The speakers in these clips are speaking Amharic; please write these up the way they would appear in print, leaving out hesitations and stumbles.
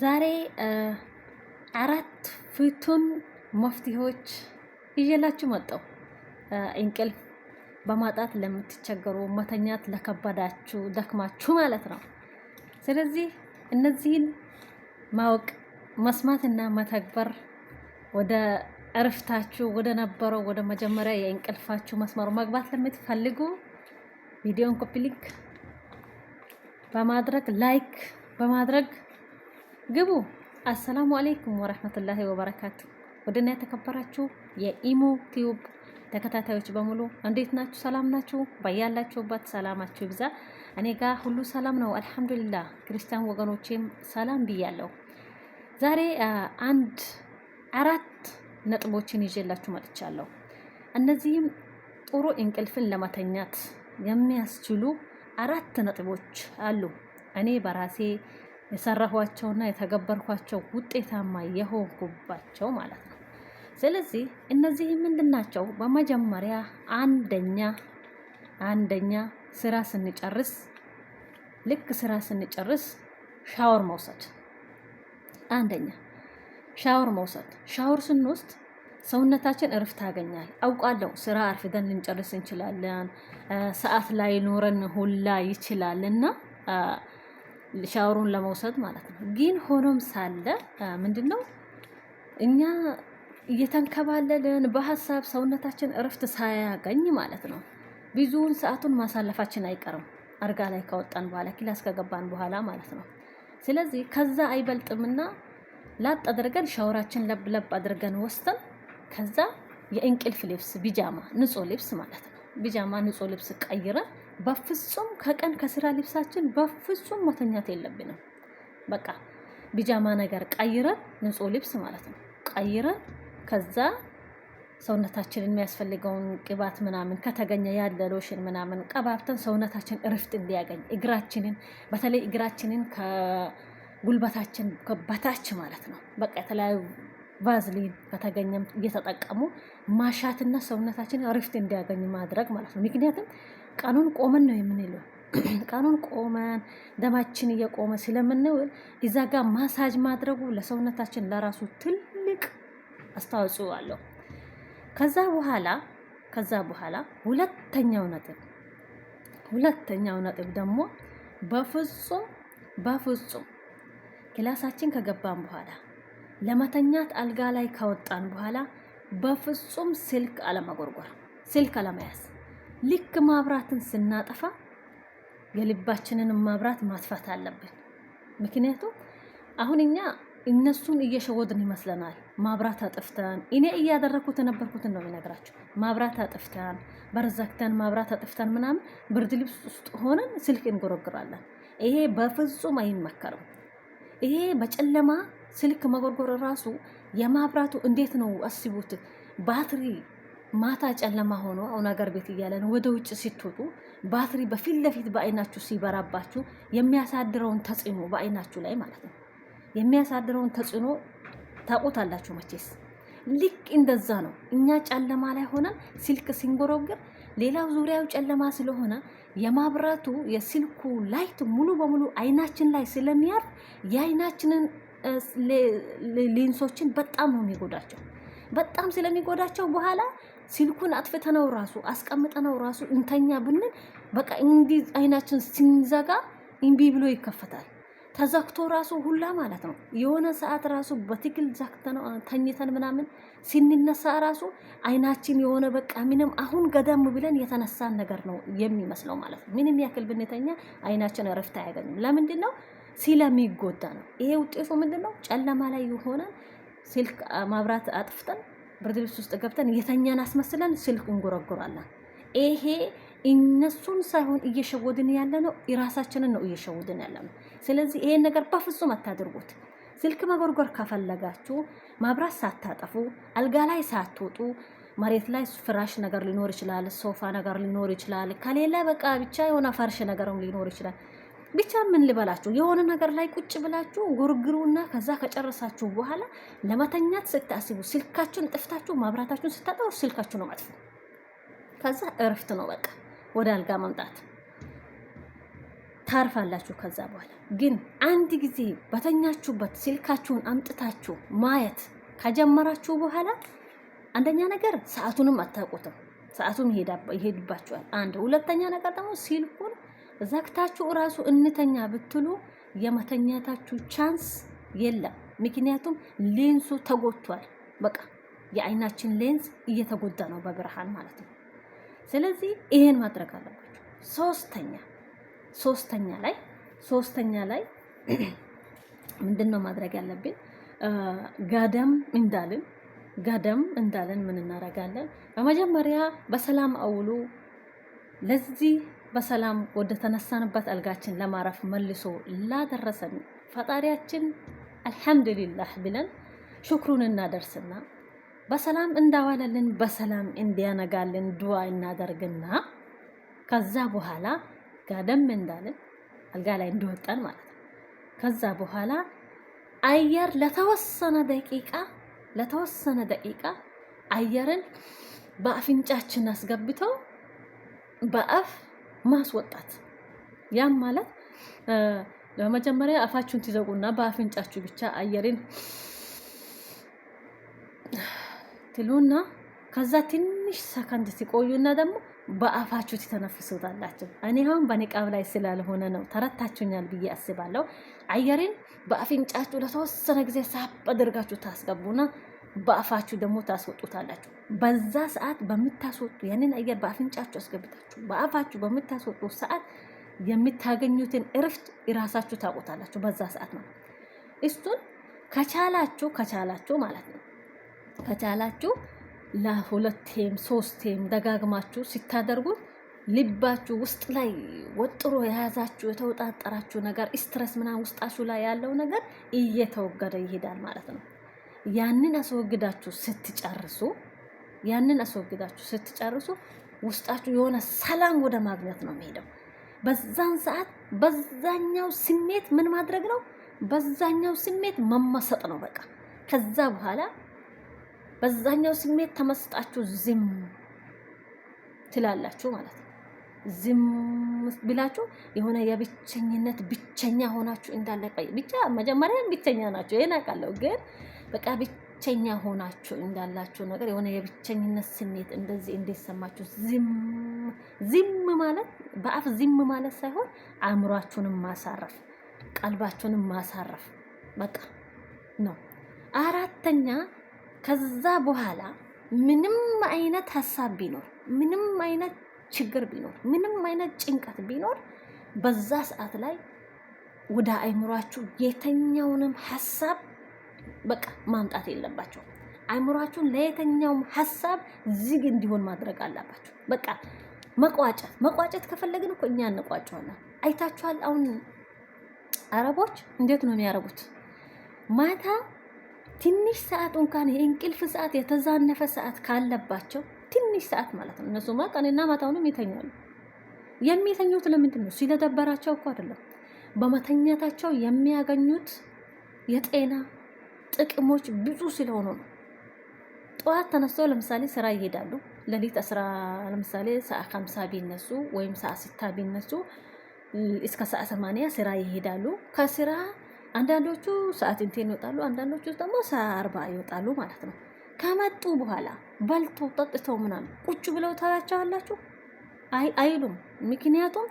ዛሬ አራት ፍቱን መፍትሄዎች ይዤላችሁ መጣሁ። እንቅልፍ በማጣት ለምትቸገሩ፣ መተኛት ለከበዳችሁ፣ ደክማችሁ ማለት ነው። ስለዚህ እነዚህን ማወቅ መስማትና መተግበር ወደ እረፍታችሁ ወደ ነበረው ወደ መጀመሪያ የእንቅልፋችሁ መስመር መግባት ለምትፈልጉ ቪዲዮን copy link በማድረግ like በማድረግ ግቡ። السلام عليكم ورحمة الله وبركاته። ውድና የተከበራችሁ የኢሞ ቲዩብ ተከታታዮች በሙሉ እንዴት ናችሁ? ሰላም ናችሁ? በያላችሁበት ሰላማችሁ ይብዛ። እኔ ጋር ሁሉ ሰላም ነው አልሐምዱሊላህ። ክርስቲያን ወገኖቼም ሰላም ብያለሁ። ዛሬ አንድ አራት ነጥቦችን ይዤላችሁ መጥቻለሁ። እነዚህም ጥሩ እንቅልፍን ለመተኛት የሚያስችሉ አራት ነጥቦች አሉ። እኔ በራሴ የሰራኋቸውና የተገበርኳቸው ውጤታማ የሆንኩባቸው ማለት ነው። ስለዚህ እነዚህ ምንድን ናቸው? በመጀመሪያ አንደኛ ስራ ስንጨርስ ልክ ስራ ስንጨርስ ሻወር መውሰድ። አንደኛ ሻወር መውሰድ። ሻወር ስንወስድ ሰውነታችን እረፍት ያገኛል። አውቃለሁ ስራ አርፍደን ልንጨርስ እንችላለን፣ ሰዓት ላይ ኖረን ሁላ ይችላል እና ሻወሩን ለመውሰድ ማለት ነው። ግን ሆኖም ሳለ ምንድን ነው እኛ እየተንከባለልን በሀሳብ ሰውነታችን እረፍት ሳያገኝ ማለት ነው ብዙውን ሰዓቱን ማሳለፋችን አይቀርም። አልጋ ላይ ከወጣን በኋላ class ከገባን በኋላ ማለት ነው። ስለዚህ ከዛ አይበልጥምና ላጥ አድርገን ሻወራችን ለብ ለብ አድርገን ወስደን ከዛ የእንቅልፍ ልብስ ቢጃማ፣ ንጹህ ልብስ ማለት ነው። ቢጃማ ንጹህ ልብስ ቀይረን በፍጹም ከቀን ከስራ ልብሳችን በፍጹም መተኛት የለብንም። በቃ ቢጃማ ነገር ቀይረን ንጹህ ልብስ ማለት ነው ቀይረን ከዛ ሰውነታችንን የሚያስፈልገውን ቅባት ምናምን ከተገኘ ያለ ሎሽን ምናምን ቀባብተን ሰውነታችን እረፍት እንዲያገኝ እግራችንን በተለይ እግራችንን ከጉልበታችን በታች ማለት ነው በቃ የተለያዩ ቫዝሊን ከተገኘም እየተጠቀሙ ማሻትና ሰውነታችን እረፍት እንዲያገኝ ማድረግ ማለት ነው። ምክንያቱም ቀኑን ቆመን ነው የምንለው። ቀኑን ቆመን ደማችን እየቆመ ስለምንውል እዛ ጋር ማሳጅ ማድረጉ ለሰውነታችን ለራሱ ትልቅ አስተዋጽኦ አለው። ከዛ በኋላ ሁለተኛው ነጥብ ደግሞ በፍጹም በፍጹም ክላሳችን ከገባን በኋላ ለመተኛት አልጋ ላይ ከወጣን በኋላ በፍጹም ስልክ አለመጎርጎር፣ ስልክ አለመያዝ። ልክ ማብራትን ስናጠፋ የልባችንን ማብራት ማጥፋት አለብን። ምክንያቱም አሁን እኛ እነሱን እየሸወድን ይመስለናል። ማብራት አጥፍተን እኔ እያደረግኩት የነበርኩትን ነው የሚነግራቸው። ማብራት አጥፍተን በር ዘግተን ማብራት አጥፍተን ምናምን ብርድ ልብስ ውስጥ ሆነን ስልክ እንጎረግራለን። ይሄ በፍጹም አይመከርም። ይሄ በጨለማ ስልክ መጎርጎር ራሱ የማብራቱ እንዴት ነው አስቡት። ባትሪ ማታ ጨለማ ሆኖ አሁን አገር ቤት እያለን ወደ ውጭ ስትወጡ ባትሪ በፊት ለፊት በአይናችሁ ሲበራባችሁ የሚያሳድረውን ተጽዕኖ በአይናችሁ ላይ ማለት ነው የሚያሳድረውን ተጽዕኖ ታውቁታላችሁ መቼስ። ልክ እንደዛ ነው። እኛ ጨለማ ላይ ሆነን ስልክ ሲንጎረግር ሌላው ዙሪያው ጨለማ ስለሆነ የማብራቱ የስልኩ light ሙሉ በሙሉ አይናችን ላይ ስለሚያርፍ የአይናችንን ሌንሶችን በጣም ነው የሚጎዳቸው። በጣም ስለሚጎዳቸው በኋላ ስልኩን አጥፍተነው ራሱ አስቀምጠነው ራሱ እንተኛ ብንል በቃ እንዲህ አይናችን ሲንዘጋ እምቢ ብሎ ይከፈታል። ተዘግቶ ራሱ ሁላ ማለት ነው። የሆነ ሰዓት ራሱ በትክክል ዘግተነው ተኝተን ምናምን ስንነሳ ራሱ አይናችን የሆነ በቃ ምንም አሁን ገደም ብለን የተነሳን ነገር ነው የሚመስለው ማለት ነው። ምንም ያክል ብንተኛ አይናችን እረፍት አያገኝም። ለምንድን ነው? ስለሚጎዳ ነው። ይሄ ውጤቱ ምንድን ነው? ጨለማ ላይ የሆነ ስልክ ማብራት አጥፍተን ብርድ ልብስ ውስጥ ገብተን የተኛን አስመስለን ስልክ እንጎረጉራለን። ይሄ እነሱን ሳይሆን እየሸወድን ያለ ነው፣ ራሳችንን ነው እየሸወድን ያለ ነው። ስለዚህ ይሄን ነገር በፍጹም አታድርጉት። ስልክ መጎርጎር ከፈለጋችሁ ማብራት ሳታጠፉ አልጋ ላይ ሳትወጡ መሬት ላይ ፍራሽ ነገር ሊኖር ይችላል፣ ሶፋ ነገር ሊኖር ይችላል። ከሌላ በቃ ብቻ የሆነ ፈርሽ ነገርም ሊኖር ይችላል። ብቻ ምን ልበላችሁ የሆነ ነገር ላይ ቁጭ ብላችሁ ጎርግሩና ከዛ ከጨረሳችሁ በኋላ ለመተኛት ስታስቡ ስልካችሁን ጥፍታችሁ ማብራታችሁን ስታጠፉ ስልካችሁ ነው መጥፎ። ከዛ እረፍት ነው በቃ ወደ አልጋ መምጣት። ታርፋላችሁ። ከዛ በኋላ ግን አንድ ጊዜ በተኛችሁበት ስልካችሁን አምጥታችሁ ማየት ከጀመራችሁ በኋላ አንደኛ ነገር ሰዓቱንም አታውቁትም፣ ሰዓቱም ይሄድባችኋል። አንድ ሁለተኛ ነገር ደግሞ ስልኩን ዘግታችሁ እራሱ እንተኛ ብትሉ የመተኛታችሁ chance የለም። ምክንያቱም ሌንሱ ተጎድቷል። በቃ የአይናችን ሌንስ እየተጎዳ ነው በብርሃን ማለት ነው። ስለዚህ ይሄን ማድረግ አለባችሁ። ሶስተኛ ላይ ምንድን ነው ማድረግ ያለብን? ጋደም እንዳልን ምን እናደርጋለን? በመጀመሪያ በሰላም አውሎ ለዚህ በሰላም ወደ ተነሳንበት አልጋችን ለማረፍ መልሶ ላደረሰን ፈጣሪያችን አልሐምዱሊላህ ብለን ሽክሩን እናደርስና በሰላም እንዳዋለልን በሰላም እንዲያነጋልን ዱዓ እናደርግና ከዛ በኋላ ጋደም እንዳልን አልጋ ላይ እንደወጣን ማለት ነው። ከዛ በኋላ አየር ለተወሰነ ደቂቃ አየርን በአፍንጫችን አስገብተው በአፍ ማስወጣት። ያም ማለት ለመጀመሪያ አፋችሁን ትዘጉና በአፍንጫችሁ ብቻ አየርን ትሉና ከዛ ትንሽ ሰከንድ ሲቆዩና ደግሞ በአፋችሁ ትተነፍሱታላችሁ። እኔ አሁን በኒቃብ ላይ ስላልሆነ ነው፣ ተረታችሁኛል ብዬ አስባለሁ። አየርን በአፍንጫችሁ ለተወሰነ ጊዜ ሳብ አድርጋችሁ ታስገቡና በአፋችሁ ደግሞ ታስወጡታላችሁ። በዛ ሰዓት በምታስወጡ ያንን አየር በአፍንጫችሁ አስገብታችሁ በአፋችሁ በምታስወጡ ሰዓት የምታገኙትን እረፍት እራሳችሁ ታውቁታላችሁ። በዛ ሰዓት ማለት እሱን ከቻላችሁ ማለት ነው ከቻላችሁ ለሁለቴም ሶስቴም ደጋግማችሁ ሲታደርጉት ልባችሁ ውስጥ ላይ ወጥሮ የያዛችሁ የተወጣጠራችሁ ነገር stress ምናምን ውስጣችሁ ላይ ያለው ነገር እየተወገደ ይሄዳል ማለት ነው። ያንን አስወግዳችሁ ስትጨርሱ ውስጣችሁ የሆነ ሰላም ወደ ማግኘት ነው የሚሄደው። በዛን ሰዓት በዛኛው ስሜት ምን ማድረግ ነው? በዛኛው ስሜት መመሰጥ ነው በቃ። ከዛ በኋላ በዛኛው ስሜት ተመስጣችሁ ዝም ትላላችሁ ማለት ነው። ዝም ብላችሁ የሆነ የብቸኝነት ብቸኛ ሆናችሁ እንዳለ ብቻ መጀመሪያ ብቸኛ ናችሁ፣ ይሄን አውቃለሁ። ግን በቃ ብቸኛ ሆናችሁ እንዳላችሁ ነገር የሆነ የብቸኝነት ስሜት እንደዚህ እንዲሰማችሁ ዝም ዝም ማለት በአፍ ዝም ማለት ሳይሆን አእምሯችሁንም ማሳረፍ ቀልባችሁንም ማሳረፍ በቃ ነው። አራተኛ፣ ከዛ በኋላ ምንም አይነት ሀሳብ ቢኖር፣ ምንም አይነት ችግር ቢኖር፣ ምንም አይነት ጭንቀት ቢኖር በዛ ሰዓት ላይ ወደ አይምሯችሁ የተኛውንም ሀሳብ በቃ ማምጣት የለባችሁም። አይምሯችሁን ለየትኛውም ሀሳብ ዝግ እንዲሆን ማድረግ አለባችሁ። በቃ መቋጨት ከፈለግን እኮ እኛ እንቋጨዋለን። አይታችኋል። አሁን አረቦች እንዴት ነው የሚያረጉት? ማታ ትንሽ ሰዓት እንኳን የእንቅልፍ ሰዓት የተዛነፈ ሰዓት ካለባቸው፣ ትንሽ ሰዓት ማለት ነው። እነሱማ ቀንና ማታውንም ይተኛሉ። የሚተኙት ለምንድን ነው? ሲለደበራቸው እኮ አይደለም። በመተኛታቸው የሚያገኙት የጤና ጥቅሞች ብዙ ስለሆኑ ነው። ጠዋት ተነስተው ለምሳሌ ስራ ይሄዳሉ። ሌሊት 10 ለምሳሌ ሰዓት 50 ቢነሱ ወይም ሰዓት 6 ቢነሱ እስከ ሰዓት 8 ስራ ይሄዳሉ። ከስራ አንዳንዶቹ ሰዓት እንትን ይወጣሉ፣ አንዳንዶቹ ደግሞ ሰዓት 40 ይወጣሉ ማለት ነው። ከመጡ በኋላ በልተው ጠጥተው ምናምን ቁጭ ብለው ታያቸዋላችሁ አይሉም። ምክንያቱም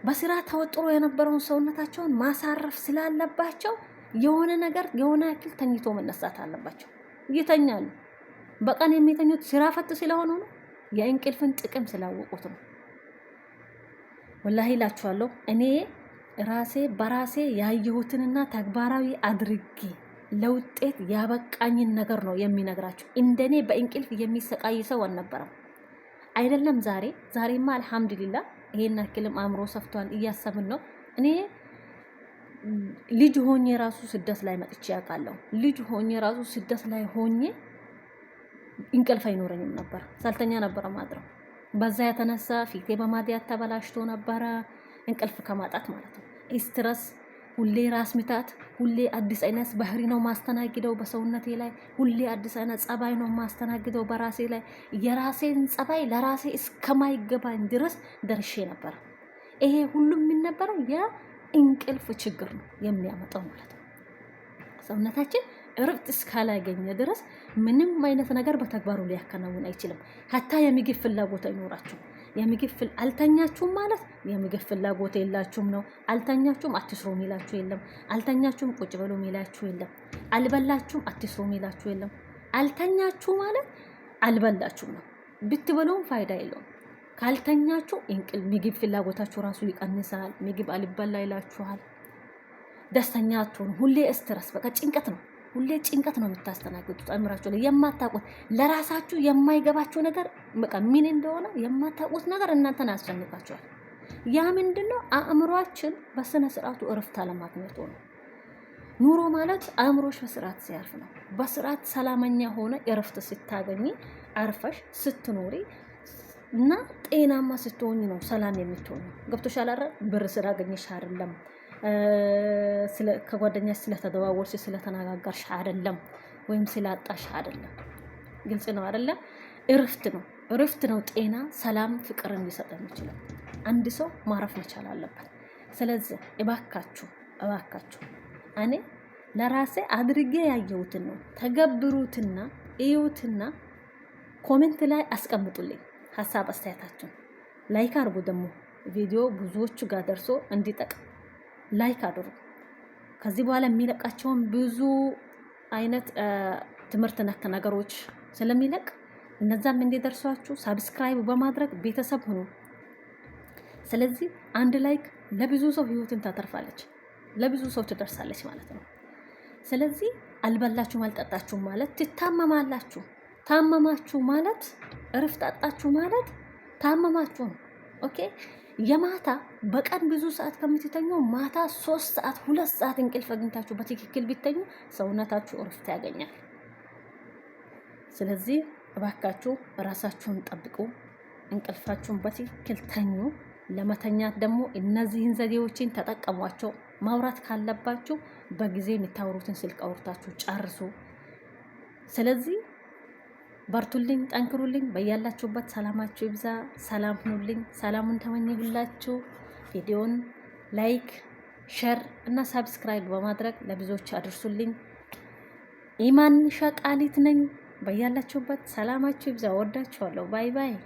በስራ ተወጥሮ የነበረውን ሰውነታቸውን ማሳረፍ ስላለባቸው የሆነ ነገር የሆነ ያክል ተኝቶ መነሳት አለባቸው። ይተኛሉ። በቀን የሚተኙት ስራ ፈት ስለሆኑ ነው። የእንቅልፍን ጥቅም ስላወቁት ነው። ወላሂ እላችኋለሁ እኔ ራሴ በራሴ ያየሁትንና ተግባራዊ አድርጌ ለውጤት ያበቃኝን ነገር ነው የሚነግራችሁ። እንደኔ በእንቅልፍ የሚሰቃይ ሰው አልነበረም። አይደለም ዛሬ ዛሬማ አልሐምዱሊላ ይሄን ያክልም አእምሮ ሰፍቷል፣ እያሰብን ነው። እኔ ልጅ ሆኜ ራሱ ስደት ላይ መጥቼ ያውቃለሁ። ልጅ ሆኜ ራሱ ስደት ላይ ሆኜ እንቅልፍ አይኖረኝም ነበር፣ ሳልተኛ ነበረ ማድረው። በዛ የተነሳ ፊቴ በማዲያት ተበላሽቶ ነበረ፣ እንቅልፍ ከማጣት ማለት ነው። Stress፣ ሁሌ ራስ ምታት፣ ሁሌ አዲስ አይነት ባህሪ ነው ማስተናግደው በሰውነቴ ላይ፣ ሁሌ አዲስ አይነት ጸባይ ነው ማስተናግደው በራሴ ላይ። የራሴን ጸባይ ለራሴ እስከማይገባኝ ድረስ ደርሼ ነበር። ይሄ ሁሉም የሚነበረው የእንቅልፍ ችግር ነው የሚያመጣው ማለት ነው። ሰውነታችን እረፍት እስካላገኘ ድረስ ምንም አይነት ነገር በተግባሩ ሊያከናውን አይችልም። ሀታ የምግብ ፍላጎት አይኖራችሁም። የምግብ አልተኛችሁም ማለት የምግብ ፍላጎት የላችሁም ነው። አልተኛችሁም አትስሩ ሚላችሁ የለም። አልተኛችሁም ቁጭ በሉ ሚላችሁ የለም። አልበላችሁም አትስሩ ሚላችሁ የለም። አልተኛችሁ ማለት አልበላችሁም ነው። ብትበሉም ፋይዳ የለውም። ካልተኛችሁ እንቅል ምግብ ፍላጎታችሁ ራሱ ይቀንሳል። ምግብ አልበላ ይላችኋል። ደስተኛ አትሆኑ። ሁሌ stress፣ በቃ ጭንቀት ነው። ሁሌ ጭንቀት ነው የምታስተናግዱት። አእምራችሁ ላይ የማታውቁት ለራሳችሁ የማይገባችሁ ነገር በቃ ምን እንደሆነ የማታውቁት ነገር እናንተን ያስጨንቃችኋል። ያ ምንድን ነው? አእምሯችን በስነ ስርዓቱ እረፍት አለማግኘቱ ነው። ኑሮ ማለት አእምሮሽ በስርዓት ሲያርፍ ነው። በስርዓት ሰላመኛ ሆነ እረፍት ስታገኝ አርፈሽ ስትኖሪ እና ጤናማ ስትሆኝ ነው ሰላም የምትሆኝ። ገብቶሻል አይደል? ብር ስላገኘሽ አይደለም፣ ከጓደኛሽ ስለተደዋወልሽ ስለተነጋገርሽ አይደለም፣ ወይም ስላጣሽ አይደለም። ግልጽ ነው አይደለ? እረፍት ነው፣ እረፍት ነው ጤና፣ ሰላም፣ ፍቅርን ሊሰጥ የሚችለው። አንድ ሰው ማረፍ መቻል አለበት። ስለዚህ እባካችሁ እባካችሁ እኔ ለራሴ አድርጌ ያየሁትን ነው ተገብሩትና እዩትና comment ላይ አስቀምጡልኝ ሀሳብ አስተያየታችሁን። Like አድርጉ። ደግሞ ቪዲዮ ብዙዎቹ ጋር ደርሶ እንዲጠቅም like አድርጉ። ከዚህ በኋላ የሚለቃቸውን ብዙ አይነት ትምህርት ነክ ነገሮች ስለሚለቅ እነዛም እንዲደርሷችሁ subscribe በማድረግ ቤተሰብ ሁኑ። ስለዚህ አንድ like ለብዙ ሰው ህይወትን ታተርፋለች፣ ለብዙ ሰው ትደርሳለች ማለት ነው። ስለዚህ አልበላችሁም አልጠጣችሁም ማለት ትታመማላችሁ። ታመማችሁ ማለት እረፍት አጣችሁ ማለት ታመማችሁ ነው። Okay፣ የማታ በቀን ብዙ ሰዓት ከምትተኙ ማታ 3 ሰዓት 2 ሰዓት እንቅልፍ አግኝታችሁ በትክክል ቢተኙ ሰውነታችሁ እረፍት ያገኛል። ስለዚህ እባካችሁ ራሳችሁን ጠብቁ፣ እንቅልፋችሁን በትክክል ተኙ። ለመተኛት ደግሞ እነዚህን ዘዴዎችን ተጠቀሟቸው። ማውራት ካለባችሁ በጊዜ የምታወሩትን ስልክ አውርታችሁ ጨርሱ። ስለዚህ በርቱልኝ፣ ጠንክሩልኝ። በያላችሁበት ሰላማችሁ ይብዛ። ሰላም ሁኑልኝ። ሰላሙን ተመኘሁላችሁ። ቪዲዮን like፣ share እና subscribe በማድረግ ለብዙዎች አድርሱልኝ። ኢማን ሸቃሊት ነኝ። በያላችሁበት ሰላማችሁ ይብዛ። ወዳችኋለሁ። Bye bye።